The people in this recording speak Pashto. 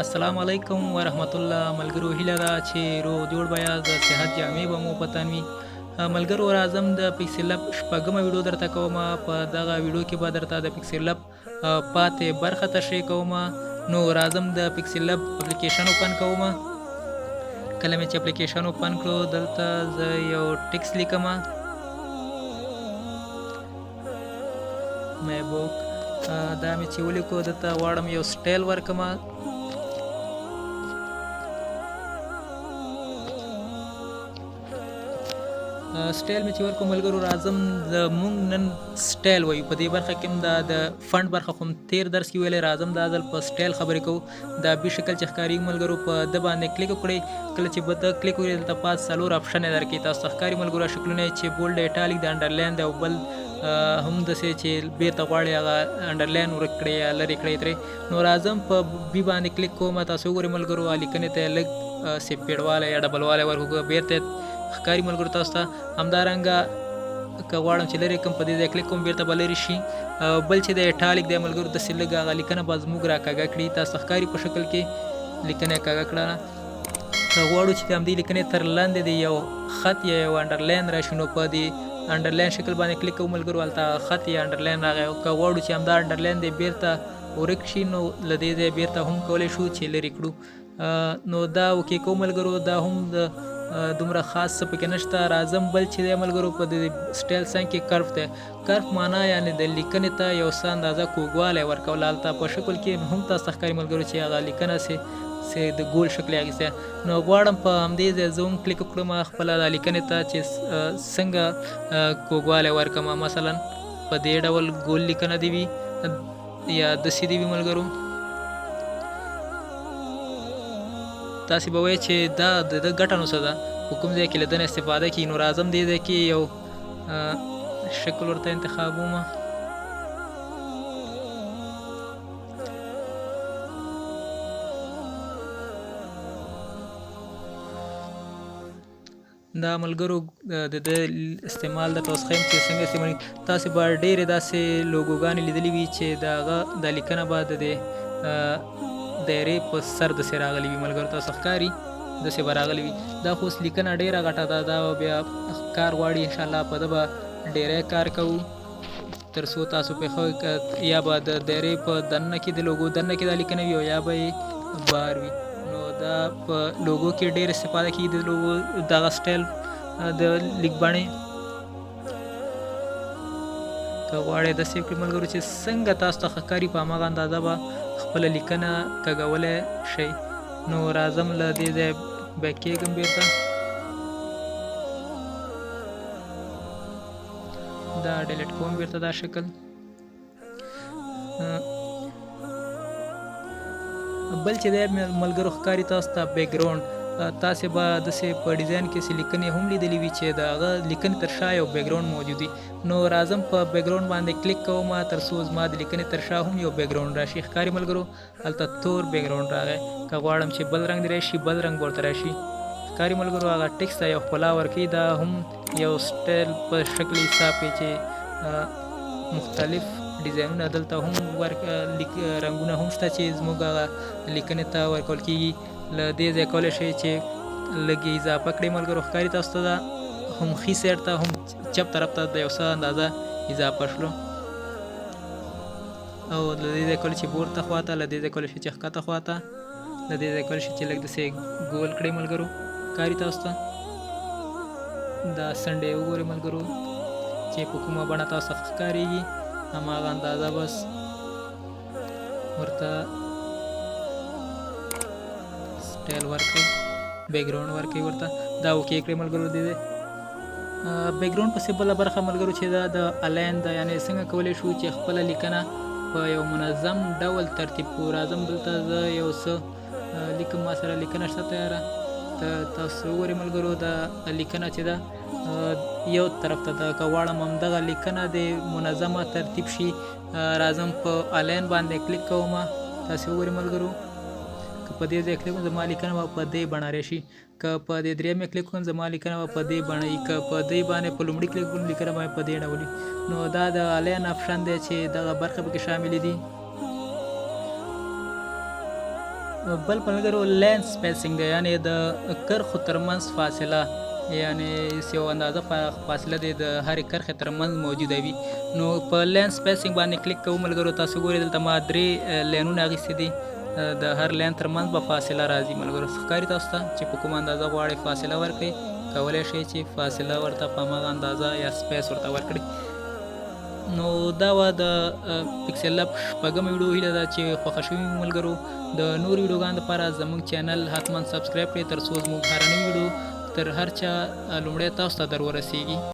السلام علیکم ورحمت الله ملګرو، هیله ده چې روغ جوړ به یاست، د صحت جامې به مو په تن وي. ملګرو راځم د PixelLab شپږمه ویډیو درته کوم. په دغه ویډیو کې به درته د PixelLab پاتې برخه تشریح کوم. نو راځم د PixelLab اپلیکیشن open کوم. کله مې چې اپلیکیشن open کړو، دلته زه یو ټیکس لیکم، مې بوک. دا مې چې ولیکو، دلته غواړم یو style ورکم. style مې چې ورکو ملګرو، راځم د مونږ نن style وایو په دې برخه کې. هم دا د font برخه خو تیر درس کې ویلې، راځم دا ځل په style خبرې کوو. دا بي شکل چې ښکاري ملګرو، په ده باندې کلیک وکړئ. کله چې به ده کلیک وکړئ، دلته پاس څلور option یې درکوي، تاسو ته ښکاري ملګرو شکلونه چې bold، italic، د underline دی، او بل هم داسې چې بیرته غواړئ هغه underline ورک کړئ یا لرې کړئ ترې. نو راځم په بي باندې کلیک کوم. تاسو وګورئ ملګرو، لیکنې ته یې لږ سپېړوالی یا ډبلوالی ورکړو، بیرته ښکاري ملګرو تاسو ته. همدارنګه که غواړم چې لرې کړم، په دې ځای کلیک کوم، بیرته به لرې شي. بل چې د italic دی ملګرو، داسې لږ هغه لیکنه به زموږ راکږه کړي، تاسو ته ښکاري په شکل کې لیکنه یې کږه کړه. که غواړو چې د همدې لیکنې تر لاندې د یو خط یا یو underline راشي، نو په دې underline شکل باندې کلیک کوو ملګرو، هلته خط یا underline راغی. که غواړو چې همدا underline دی بیرته ورک شي، نو له دې ځایه بیرته هم کولی شو چې لرې کړو. نو دا okay کوو ملګرو، دا هم د دومره خاص څه پکې نشته. راځم بل چې دی ملګرو، په دې style څنګ کې curve دی. curve معنا یعنې د لیکنې ته یو څه اندازه کوږوالی ورکول. هلته په شکل کې هم تاسو ته ښکاري ملګرو چې هغه لیکنه سي د ګول شکل یې اخیستی. نو غواړم په همدې ځای زه هم کلیک وکړم خپله دا لیکنې ته چې څنګه کوږوالی ورکړم. مثلا په دې ډول ګول لیکنه دې وي یا داسې دې وي ملګرو. تاسې به وایئ چې دا د ده ګټه نو څه ده، په کوم ځای کې له ده نه استفاده کېږي؟ نو راځم دې ځای کې یو شکل ورته انتخابوم. دا ملګرو د ده استعمال درته اوس ښیم چې څنګه استعمالوي. تاسې به ډېرې داسې لوګوګانې لیدلې وي چې د هغه دا لیکنه به د دې دایرې په سر داسې راغلي وي ملګرو، تاسو ښکاري داسې به راغلي وي. دا خو اوس لیکنه ډېره غټه ده، دا بیا کار غواړي، انشاءالله په ده به ډېری کار کوو تر څو تاسو په ښه یا به د دایرې په دننه کې د لوګو دننه کې دا لیکنه وي او یا به یې بار وي. نو دا په لوګو کې ډېر استفاده کېږي د لوګو دغه style د لیکبڼې. که غواړئ داسې وکړئ ملګرو چې څنګه تاسو ته ښه ښکاري، په هماغه اندازه به خپله لیکنه کږولی شئ. نو راځم له دې ځایه back کېږم، بیرته دا delete کوم، بیرته دا شکل. بل چې دی ملګرو ښکاري تاسو ته background. تاسې به داسې په ډیزاین کې څه لیکنې هم لیدلې وي چې د هغه لیکنې تر شا یو background موجود وي. نو راځم په background باندې کلیک کوم تر څو زما د لیکنې تر شا هم یو background راشي. ښکاري ملګرو، هلته تور background راغی. که غواړم چې بل رنګ دې راشي، بل رنګ به ورته راشي. ښکاري ملګرو، هغه ټیکس ته یو ښکلا ورکوي. دا هم یو style په شکل حساب کوي چې مختلف ډیزاینونه دلته هم رنګونه هم شته چې زموږ هغه لیکنې ته ورکول کېږي. له دې ځایه کولی شئ چې لږ اضافه کړئ ملګرو. ښکاري تاسو ته، دا هم ښي side ته هم چپ طرف ته د یو څه اندازه اضافه شلو. او له دې ځایه کولی شئ پورته خواته، له دې ځایه کولی شئ چې ښکته خواته، له دې ځایه کولی شئ چې لږ داسې ګول کړئ ملګرو. ښکاري تاسو ته، دا څنډې وګورئ ملګرو چې په کومه بڼه تاسو ته ښکارېږي، هماغه اندازه بس ورته style ورکړئ، background ورکړئ ورته. دا okay کړئ ملګرو. دې دی background پسې بله برخه ملګرو چې دا د align ده، یعنې څنګه کولی شو چې خپله لیکنه په یو منظم ډول ترتیب کړو. راځم دلته زه یو څه لیکم، ما سره لیکنه شته تیاره، ته تاسو وګورئ ملګرو. دا لیکنه چې ده یو طرف ته ده، که غواړم همدغه لیکنه دې منظمه ترتیب شي، راځم په align باندې کلیک کوم. تاسو وګورئ ملګرو، که که په دې ځای کلیک وکړم، زما لیکنه به په دې بڼه راشي. که په دې درېیمې کلیک وکړم، زما لیکنه به په دې بڼه وي. که په دې باندې په لومړي کلیک وکړم، لیکنه به په دې ډول وي. نو دا د align option دی چې دغه برخه پکې شاملې دي. بل ملګرو line spacing دی، یعنی د کرښو ترمنځ فاصله، یعنی یو اندازه فاصله دی د هرې کرښې ترمنځ موجوده وي. نو په line spacing باندې کلیک کوو ملګرو. تاسو ګورئ دلته ما درې لاینونه اخیستي دي، د هر لاین ترمنځ به فاصله راځي ملګرو. ښکاري تاسو ته چې په کومه اندازه غواړئ فاصله ورکړئ، کولی شئ چې فاصله ورته په هماغه اندازه یا space ورته ورکړئ. نو دا وه د PixelLab شپږمه ویډیو. هیله ده چې خوښه شوي ملګرو. د نورو ویډیوګانو لپاره زموږ channel حتما subscribe کړئ، تر څو زموږ هره نوې ویډیو تر هر چا لومړی تاسو ته در ورسیږي.